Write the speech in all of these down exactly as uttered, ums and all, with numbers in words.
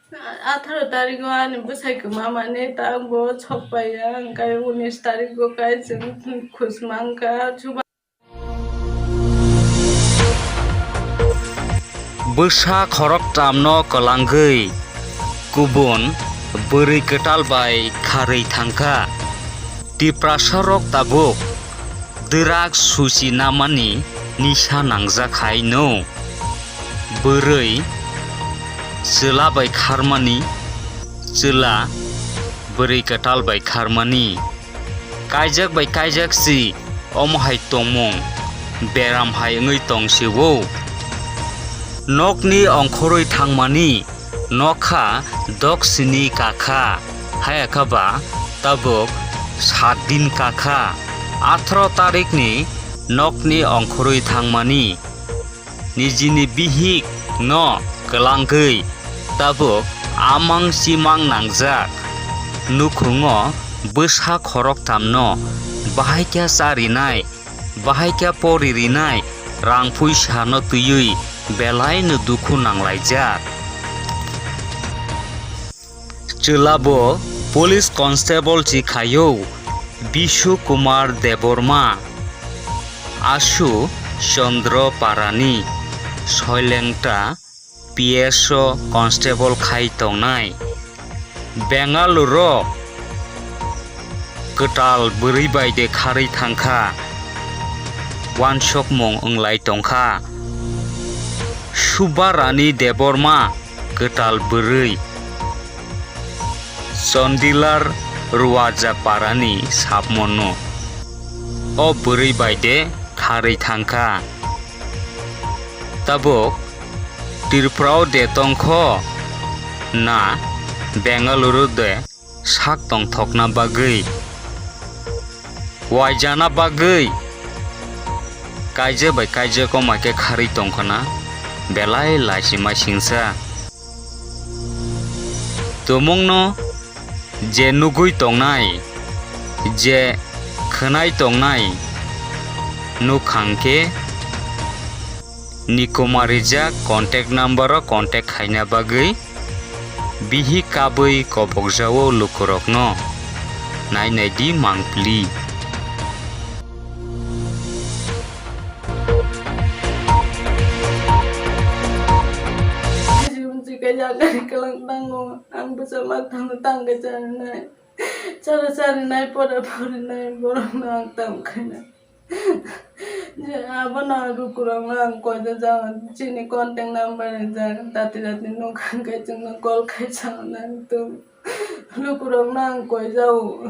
Atharo tarigo ani bwsai kwmamani tangbo sokpaiya, hwnkhe unis tarigo kai chwng khusmangkha chuba. Bwsa khoroktamno kwlangwi kubun bwrwi kwtal bai kharwi thangkha. Tiprasarok tabuk dwrak suchi namani nisa nangjak hai no. Bwrwi chwla bai kharmani, chwla bwrwi kwtal bai kharmani. Kaijak bai kaijak si omo hai tongmung beram hai wngwi tong si-o. Nokni ongkhorwi thangmani nokha doksini kakha, hayakha ba tabuk saat din kakha. Atharo tarikni nokni ongkhorwi thangmani nijini bihik no kwlangwi tabuk amang chimang nangjak. Nukhungo bwsa khoroktamno bahaikhe charinai, bahaikhe poririnai rang puisano twiwi belaino dukhu nanglaijak. Chwlabo police constable si khaio Bishu Kumar Debbarma, Ashu Chandra Parani, Soilengta P S o constable khai tongnai. Bengaluru kwtal bwrwi bai de kharwi thangkha, wansokmung wnglai tongkha. Subarani Debbarma kwtal bwrwi. Chondilar Ruaja parani sapmono o bwrwi bai de kharwi thangkha. Tabuk Tripura o de tongkho na Bengaluru de sak tongthokna bagwi, waijana bagwi kaijak bai kaijak o mai khe kharwi tongkhana belai laisima singsa. Tumungno je nugwi tongnai, je khwnai tongnai, nukhang khe nikoma rijak contact number o contact khaina bagwi bihik kabwi kobokjao lukurokno. Nai nai di mangpili. Ang bwsa ma tangwi tangwi charinai. Chara charinai, pora porinai, borokno ang tamo khainai. Je abono lukurokno ang koida jao, chini contact number rijak, dati dati nukha khe chwngno call khai sanai tong. Lukurokno ang koi jao.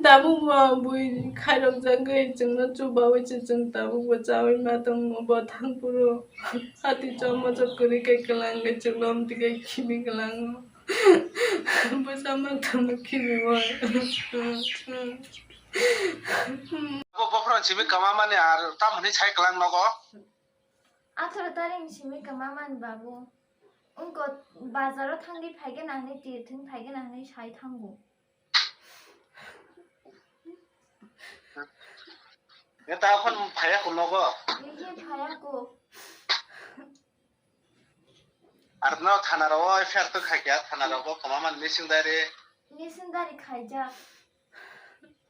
Tabukbo bui khairokjagwi chwngno chubaui se chwng tabukbo chaui ma tongo bo thangphuru. Hati chomo chok kwrwi khe kwlangwi chwngno amtwi khe khibi kwlango. Bwsa ma tongma khibi bai. Bo bophron simi kwma mani ar tamo hwnwi sai kwlang nogo? Atharo tarik ni simi kwma mani babu. Wngkha bazaro thangwi phaikhe nangni tirthwng phaikhe nangni sai thango. Neta aphano phaya ko nogo? Ehe, phaya ko. Ar no thana rogo F I R to khaikya, thana rogo kwma mani missing diary. Missing diary khaijak.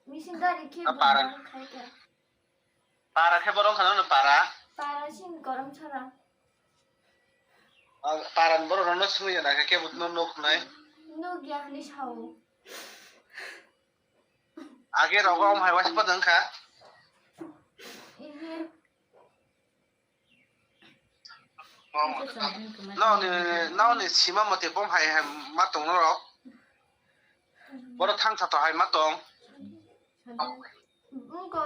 Missing diary khe para khaikya. Para khe borok khana no para. Para sin korom sara. Para ni borok no sumui ya na khe kebo no nuk nai. Nuk ya ni sao. Age rogo om hai waisa pa dang kha. Ehe. Noni, noni sima mate bom hai hai ma tong norok. Boro thang tha to hai ma tong.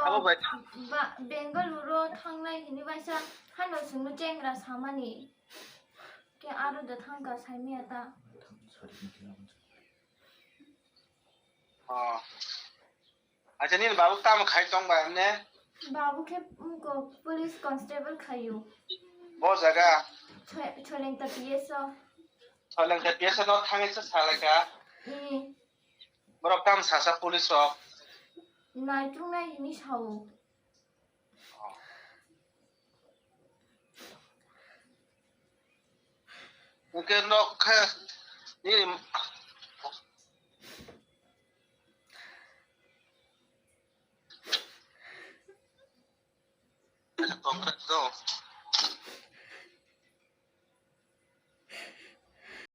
Abo bai thang. Bengaluru thangnai hini baisa hano sungno chengra samani. Ke aro da thangka saimaya ta. Oh. Acha, nini babu tamo khai tong bai ne? Babu khe wngko police constable khaio. Bo jaga? Choi-, Choilengta P S o. Choilengta P S o no thangwi se salai kha? Ee. Borok tamo sasa police rok? Naitung nai hini sao. Oh. Hwnkhe nok khe nini tongkha to.